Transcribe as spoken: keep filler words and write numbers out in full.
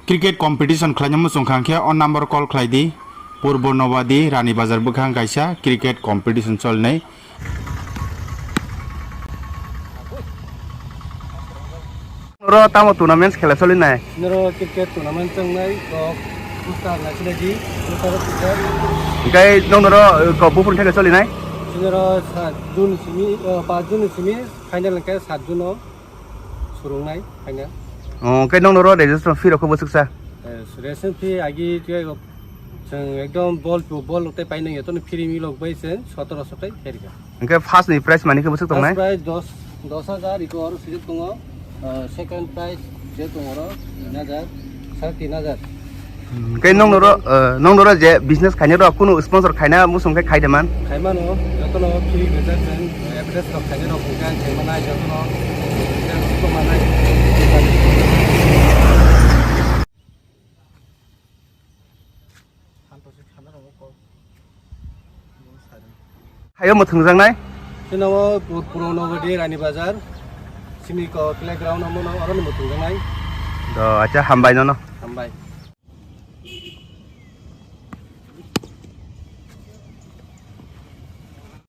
Cricket competition khlaina muchung kha khe o number call khlai di. Purbo Nobadi, Rani Bazar bwkhang kaisa cricket competition cholinai. Noro tamo tournaments khela cholinai? Noro cricket tournament tongnai, kok booster naisinaidi, booster booster. Hingkai nong noro, eh, kok buphuru theke cholinai? Noro sa June simi, eh, pas June simi final hingke sat June o. Surungnai, haino. Oh, khe nong noro registration fee rok khe bwswk sa? Eh, registration fee agi tei chwng ekdom ball to ball tei painai jotono free milok bai chwng sotoro so tei herga. Hingke first ni prize mani khe bwswk tongnai? First prize dos, dos hajar iko oro sijak tongo. Eh, second prize je tongo oro tin hajar, sare tin hajar. Hingke nong noro, eh, nong noro je business khainai rok kunu sponsor khaina muchung khe khai de man? Khai mano, jotono free rijak chwng, eh, address rok khainai rok hingke ang khai manai, jotono, eh, manai. Hayo mwthangjaknai? Chini o Pur-, Purbo Nogori Rani Bazar, chini ko playground omo no, oro ni mwthangjaknai. Do, acha, hambai nono. Hambai.